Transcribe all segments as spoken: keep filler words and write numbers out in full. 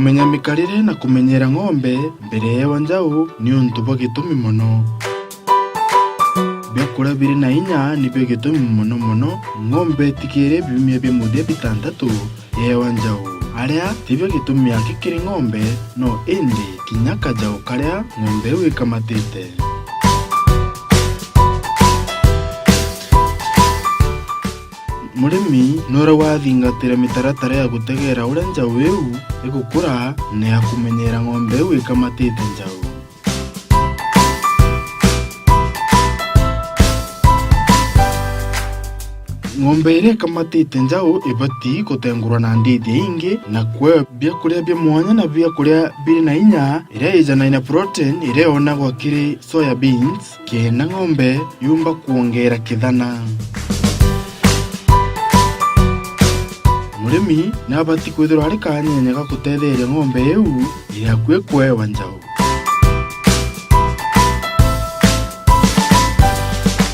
Menya mikarire na kumenyera ng'ombe mbere yewa njau ni untu bwa gitumi mono. Biakuria biri na inya nibio gitumi mono mono ng'ombe itigire biumia bia muthia bitantatu yewa njau. Aria tibio gitumi aki kiri ng'ombe, no indi kinya kajau karia ng'ombe iu ikamatite. Murimi nuria wathingatira mitaratara ya gutegera uria njau iu igukura na ya kumenyera ng'ombe iu ikamatite njau. Ng'ombe iria ikamatite njau ibati kutengurwa na ndithia ingi na kwewa biakuria bia mwanya na biakuria biri na inya iria ijanaine na protein iria yonagwa kiri soya beans, kenda ng'ombe yumba kwongera kithana. Murimi nabati kwithirwa ari kanyenya ga kutetheria ng'ombe iu iri akui kwewa njau.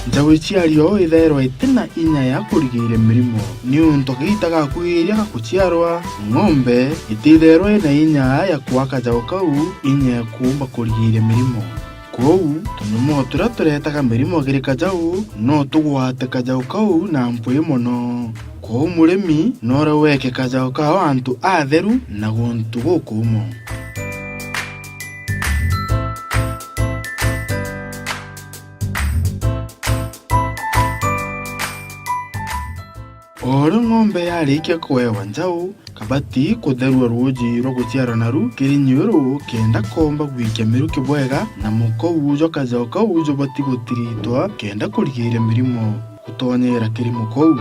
Njau iciario ithairwa itina inya ya kurigiria mirimo, niuntu giita gakuiria ga kuciarwa, ng'ombe itithairwa ina inya ya kwaka kajau kau inya ya kuumba kurigiria mirimo. Kwou, tunyumo turia turetaga mirimo kiri kajau, no tugwate kajau kau na mpwi mono. Kwou murimi noore weke kajau kao antu atheru na guntu gukuumo. O uria ng'ombe yarikia kwewa njau, kabati kutherua ruuji rwa guciara naru kiri nyiuru kenda koomba gwikia miruki bwega, na mukou jwa kajau kau jubati gutiritwa kenda kurigiria mirimo gutonyera kiri mukou.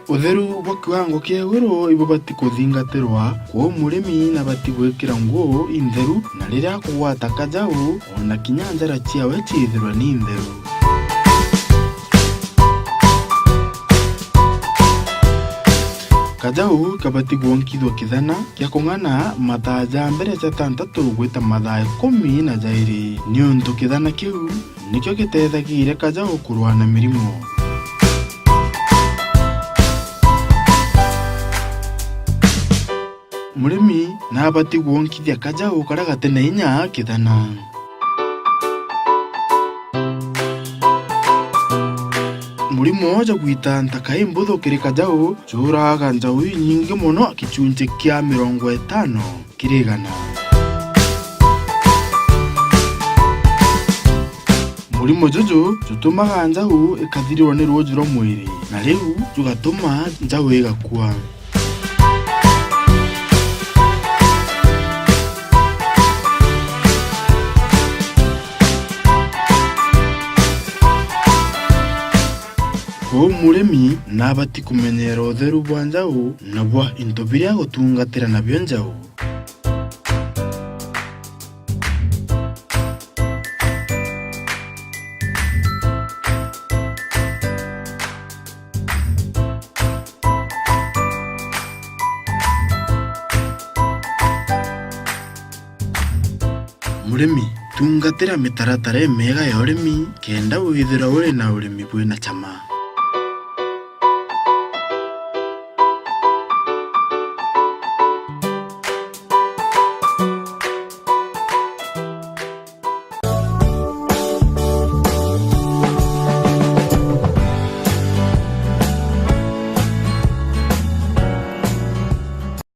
Utheru bwa kiwango kia iguru ibubati kuthingatirwa, kwou murimi nabati gwikira nguu intheru, na riria akugwata kajau, ona kinya njara ciawe ciithirwe ni ntheru. Kajau kabati gwonkithua kithana kia kung'ana mathaa ja mbere ja tantatu gwita mathaa ikumi na jairi, niuntu kithana kiu nikio giteethagire kajau kurwaa na mirimo. Murimi nabati gwonkithia kajau karia gati na inya kithana. Murimo jwa gwita ntaka imbuthu kiri kajau juraga njau inyingi mono, gicunji kia mirongo itano kiri igana. Murimo juju jutumaga njau ikathirirwa ni ruuji rwa mwiri, na riu jugatuma njau igakua. Kwou murimi nabati kumenyera utheru bwa njau na bwa into biria agutungatira nabio njau. Murimi, tungatira mitaratara imiega ya urimi kenda withirwa uri na urimi bwina chama.